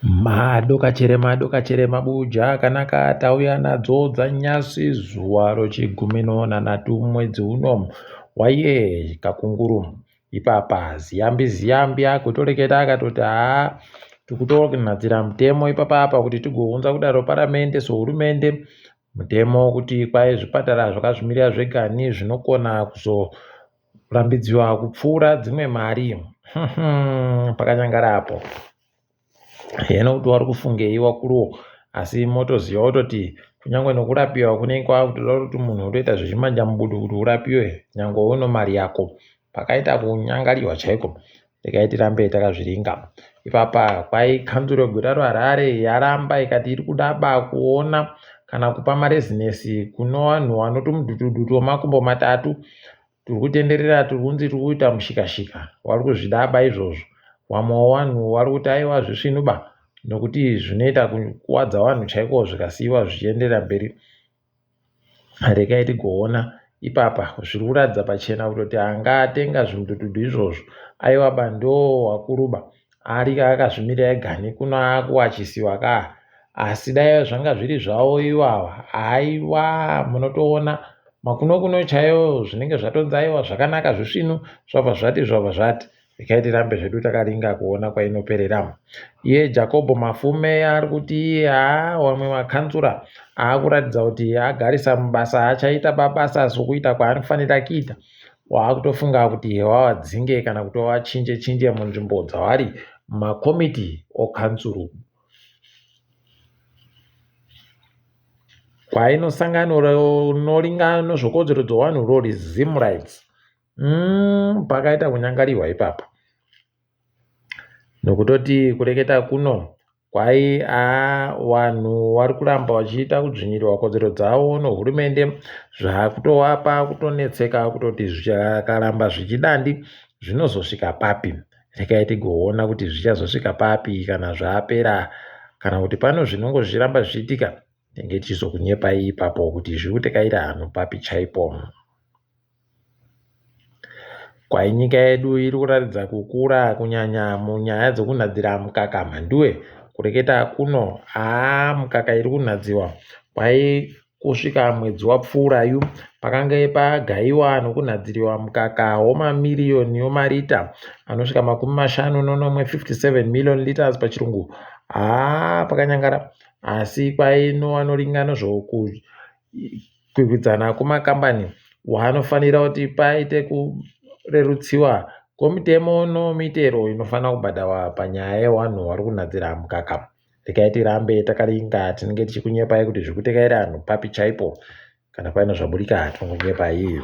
Madokachere madokachere mabuja akanaka tauya nadzo dzanyasi zuva rochigumi nonhanhatu mwedzi uno waye kakunguru. Ipapa ziyambi ziyambi agotoreketa akatoti haa tikutonhadzira mutemo ipapa apa kuti tigounza kudare reparamende sehurumende mutemo wekuti kwai zvipatara zvakazvimirira zvegani zvinokona kuzorambidziwa kupfuura dzimwe mari. Pakanyangara apo. Heno kuti wari kufungei wakuruwo asi motoziva wototi kunyange nokurapiwa kunenge kwakutoda kuti munhu utoita zvechimanjamubudu kuti urapiwe nyange uno mari yako. Pakaita kunyangariwa chaiko. Regai tirambe takazviringa. Ipapa kwai kanzuru yeguta reHarare yaramba ikati iri kuda ba kuona kana kupa marezinesi kuno vanhu vanoti mudhudhudhu wemakumbo matatu Tiri kutenderera tiri kunzi tiri kuita mushikashika vari kuzvidaba izvozvo. Vamwewo vanhu vari kuti aiwa zvisvinuba nokuti zvinoita kukuwadza vanhu chaiko zvikasiiwa zvichienderera mberi. Regai tigoona ipapa zviri kuratidza pachena kutoti anga atenga zvimudhudhudhu izvozvo aiwa ba ndowakuruba ari akazvimirira ega nekuno akuwachisiwa ka asi dai zvanga zviri zvavo ivava haiwa munotoona makunokuno chaiwo zvinenge zvatonzi aiwa zvakanaka zvisvinu zvabva zvati zvabva zvati regai tirambe zvedu takaringa kuona kwainoperera iye Jakobho Mafume ari kuti iye haa wamwe makanzura aakuratidza kuti agarisa mubasa achaita babasa sokuita kwaanofanira kuita Waakutofunga kuti wavadzinge kana kuti wavachinje chinje munzvimbo dzavari mumakomiti okanzuru. Kwainosangano rinoringa nezvekodzero dzevanhu rori ZimRights. Pakaita kunyangariwa ipapa. Nokutoti kureketa kuno kwai aa vanhu vari kuramba vachiita kudzvinyirirwa kodzero dzavo nehurumende zvakutovapa kutonetseka kutoti zvikaramba zvichidandi zvinozosvika papi. Regai tigoona kuti zvichazosvika papi kana zvapera kana kuti pano zvinongo zvichiramba zvichiitika tinenge tichizokunyepai ipapo kuti zviri kutekaira hanhu papi chaipo. Kwai nyika yedu iri kuratidza kukura kunyanya munyaya dzekunhadzira mukaka mhanduwe. Kureketa kuno haa mukaka iri kunhadziwa. Kwai kusvika mwedzi wapfuurayu pakange pagaiwa nokunhadziriwa mukaka wemamiriyoni wemarita anosvika 57 57 million litres pachirungu. Haa pakanyangara asi kwai nowanoringa nezvoku Kukwikwidzana kwemakambani wanofanira kuti paite kurerutsiwa kwemitemo nomitero inofanira kubhadharwa panyaya yevanhu vari kunhadzira mukaka. Regai tirambe takaringa tinenge tichikunyepai kuti zviri kutekaira vanhu papi chaipo. Kana paine zvaburika tinongonyepai.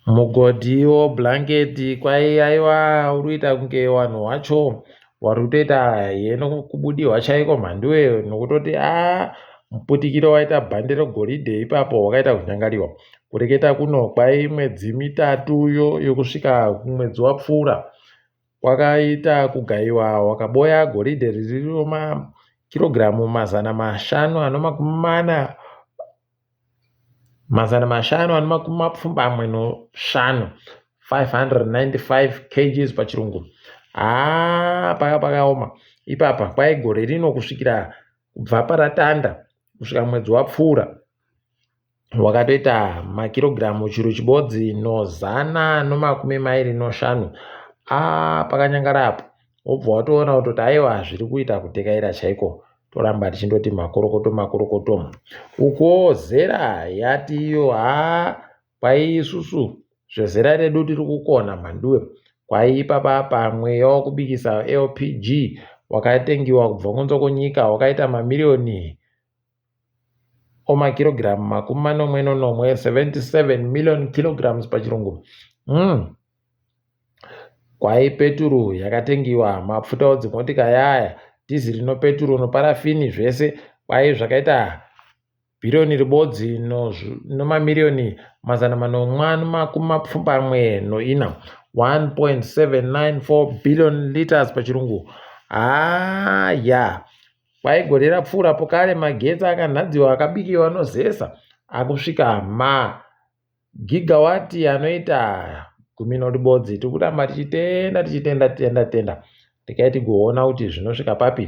Mugodhi wo blanket kwai aiwa uri kuita kunge vanhu wacho wari kutoita heno kubudirwa chaiko mhanduwe nokutoti a muputikiro waita bhande regoridhe ipapo wakaita kunyangariwa. Kureketa kuno kwai mwedzi mitatu yo yokusvika kumwedzi wapfuura kwakaita kugaiwa wakaboya goridhe ririro makirogiramu 540 575 595 kgs pachirungu. Haa paka pakaoma ipapa kwai gore rino kusvikira kubva paratanda kusvika mwedzi wapfuura wakatoita makirogiramu chiro chibodzi nozana nomakumi mairi noshanu. Aa pakanyangara apo wobva watoona kutoti aiwa zviri kuita kutekaira chaiko toramba tichindoti makorokoto makorokoto ukuwo zera yati iyo haa kwai isusu zvezera redu tiri kukona mhanduwe kwai ipapa apa mweya wekubikisa LPG wakatengiwa kubva kunze kwenyika wakaita mamiriyoni omakirogiramu 77 77 million kilograms pachirungu. Kwai peturu yakatengiwa mafuta odzimotika yaya dhiziri nopeturu noparafini zvese kwai zvakaita bhiriyoni ribodzi nomamiriyoni 794 1.794 billion liters pachirungu. Haa ya kwai gore rapfuura pokare magetsi akanhadziwa akabikiwa nozesa akusvika ma gigawati anoita. Gumi noribodzi. Tiri kuramba tichitenda tichitenda tenda tenda. Regai tigoona kuti zvinosvika papi.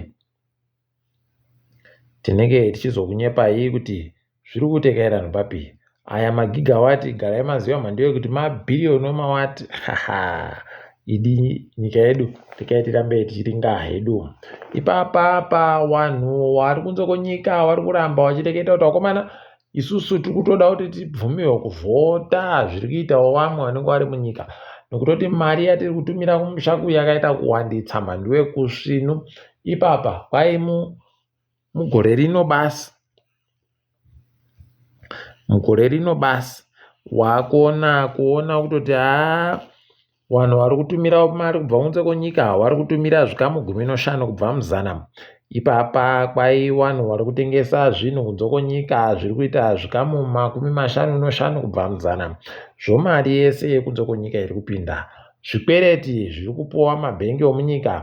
Tinenge tichizokunyepai kuti zviri kutekaira nepapi. Aya magigawati garai maziva mhandiwe kuti mabhiriyoni omawati. Haha. Idi nyika yedu regai tirambe tichiringa hedu. Ipapa pa wanhu wari kunze kwenyika wari kuramba wachireketa kuti wakomana Isusu tiri kutoda kuti tibvumirwe kuvhota zviri kuitawo vamwe vanenge vari munyika nokutoti mari yatiri kutumira kumusha kuya yakaita kuwanditsa mhanduwe kusvinu ipapa kwai mugore rino basi mugore rino basi wakona kuona kutoti haa Vanhu vari kutumira mari kubva kunze kwenyika vari kutumira zvikamu 15 kubva muzana. Ipapa kwai vanhu vari kutengesa zvinhu kunze kwenyika zviri kuita zvikamu 55 kubva muzana zvomari yese yekunze kwenyika iri kupinda. Zvikwereti zviri kupuwa mabhengi omunyika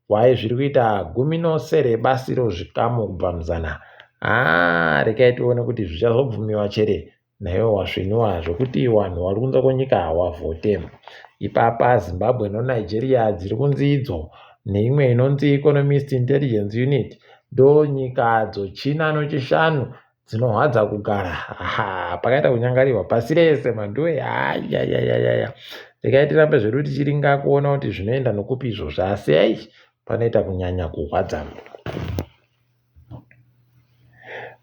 kwai zviri kuita 17 basiro zvikamu kubva muzana. Haa rekai tione kuti zvichazobvumiwa chere Naiwe wasviniwa zvekuti wanhu wari kunze kwenyika hawavhote. Ipapa Zimbabwe noNigeria dziri kunzi idzo neimwe inonzi Economist Intelligence Unit ndonyika dzochina nochishanu dzinohwadza kugara. Ha, pakaita kunyangarirwa pasi rese mhanduwe. Hayayayaya. Regai tirambe zvedu tichiringa kuona kuti zvinoenda nokupi izvozvo asi eish panoita kunyanya kurwadza.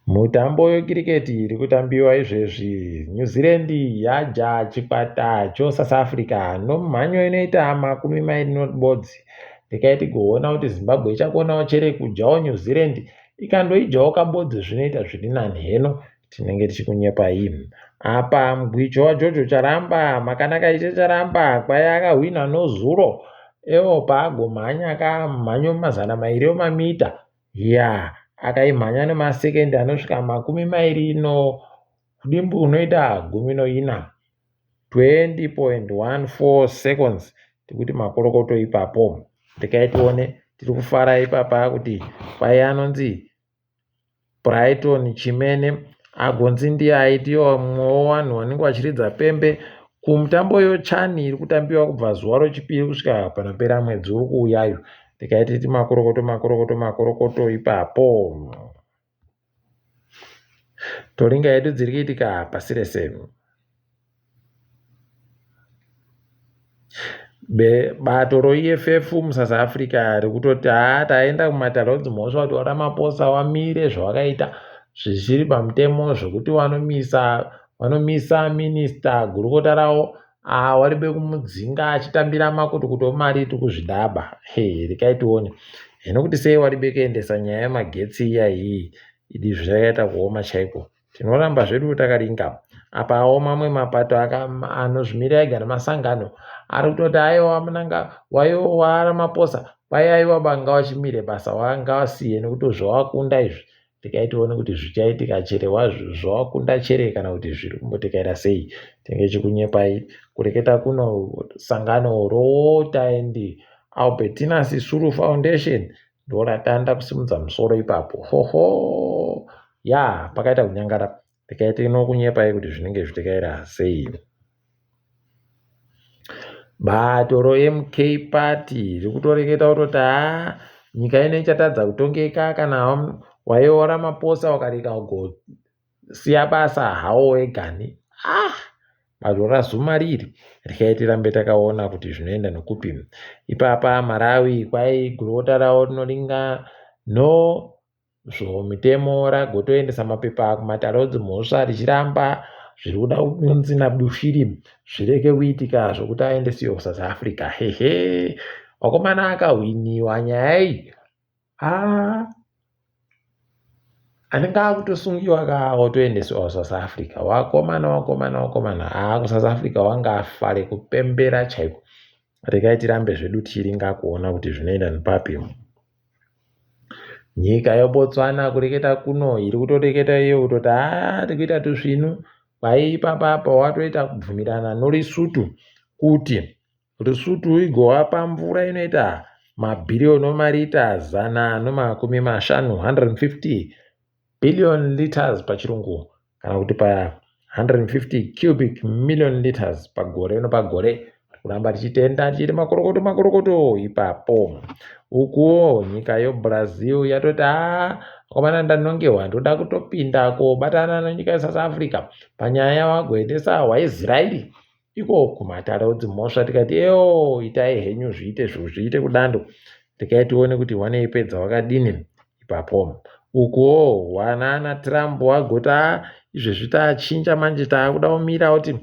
Mutambo wekiriketi iri kutambiwa izvezvi. New Zealand yaja chikwata choSouth Africa nomumhanyo inoita 21. Regai tigoona kuti Zimbabwe ichakonawo chere kudyawo New Zealand. Ikandoidyawo kabodzi zvinoita zviri nani heno tinenge tichikunyepai. Apa mugwicho waJojo Charamba, Makanaka Ishe Charamba kwai akahwina nozuro ewo paagomhanya kamhanyo 200 emamita. Yaa akaimhanya nemasekendi anosvika 20 nokudimbu unoita 14, 20.14 seconds tikuti makorokoto ipapo. Regai tione tiri kufara ipapa kuti kwai anonzi Brighton Chimene agonzi ndiye aitiwa mumwe wevanhu vanenge vachiridza pembe kumutambo yoCHAN iri kutambiwa kubva zuva rochipiri kusvika panopera mwedzi uri kuuyayo. Regai titi makorokoto makorokoto makorokoto ipapo. Toringa yedu dziri kuitika pasi rese. Bato roEFF muSouth Africa rikutoti haa taenda kumatare edzimhosva kuti vaRamaphosa vamire zvavakaita zvisiri pamutemo zvekuti vanomisa vanomisa minista gurukota ravo aa waribe kumudzinga achitambira makutukutu omari tikuzvidaba he rekai tione hino kuti sei waribe kuendesa nyaya yemagetsi iya iyi idi zvakaita kuoma chaiko tinoramba zvedu takaringa apawo mamwe mapato anozvimirira ega nemasangano ari kutoti aiwa munanga waiwo waRamaphosa kwai aiwa banga wachimire basa wangawasiye nekuti zvawakunda izvi Regai tione kuti zvichaitika chere zvawakunda chere kana kuti zviri kumbotekaira sei. Tinenge chikunyepai kureketa kuno sangano roWalter and Albertina Sisulu Foundation ndoratanda kusimudza musoro ipapo. Hoho ya pakaita kunyangara. Regai tinokunyepai kuti zvinenge zvitekaira sei. Bato roMK Party riri kutoreketa kutoti haa nyika ino ichatadza kutongeka kana waiva waRamaphosa ukarega kugosiya basa hawo wegani. Ah! Bato raZuma riri regai tirambe takaona kuti zvinoenda nokupi. Ipapa Malawi kwai gurukota ravo rinoringa no Zvomitemo ragotoendesa mapepa kumatare edzimhosva richiramba zviri kuda kunzi naBushiri zvirege kuitika zvokuti aendesiwe kuSouth Africa. Hehe, vakomana akahwiniwa nyaya iyi. Ah, anenge akutosungiwa ka otoendeswa kuSouth Africa. Wakomana, wakomana, wakomana. Ah, kuSouth Africa wanga afare kupembera chaiko. Regai tirambe zvedu tichiringa kuona kuti zvinoenda nepapi. Nyika yeBotswana kureketa kuno iri kutoreketa iyo kutoti haa tiri kuita tusvinu kwai ipapa apa watoita kubvumirana noLesotho kuti Lesotho igovapa mvura inoita mabhiriyoni omarita 150, 150 billion litres pachirungu kana kuti pa 150 cubic million litres pagore nopagore. Kuramba tichitenda tichiti makorokoto makorokoto ipapo. Ukuwo nyika yoBrazil yatoti haa vakomana ndanongewa ndoda kutopinda kobatana nenyika yeSouth Africa panyaya yavagoendesa waIsraeri iko kumatare odzimhosva tikati ewo itai henyu zviite zviite kudando regai tione kuti wanoipedza wakadini ipapo. Ukuwo wanana Trump wagoti haa izvezvi tachinja manje taakuda kumira kuti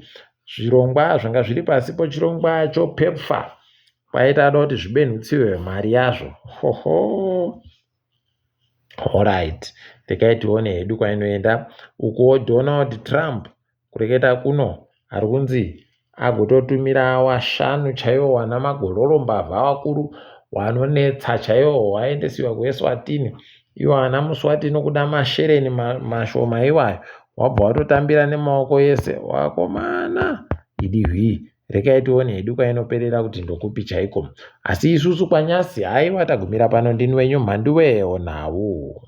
zvirongwa zvanga zviri pasi pochirongwa choPEPFAR kwaita ada kuti zvibenhutsiwe mari yazvo. Hoho. Alright, regai tione hedu kwainoenda. Ukuwo Donald Trump kureketa kuno ari kunzi agototumira washanu chaiwo wana magororo mbavha vakuru wanonetsa chaiwo waendesiwa kuEswatini. Iwo ana Muswatini kuda mashereni mashoma iwayo wabva watotambira nemaoko ese wakomana idi hwii. Regai tione hedu kwainoperera kuti ndokupi chaiko. Asi isusu kwanyasi haiwa tagumira pano ndini wenyu Mhanduwe onhau.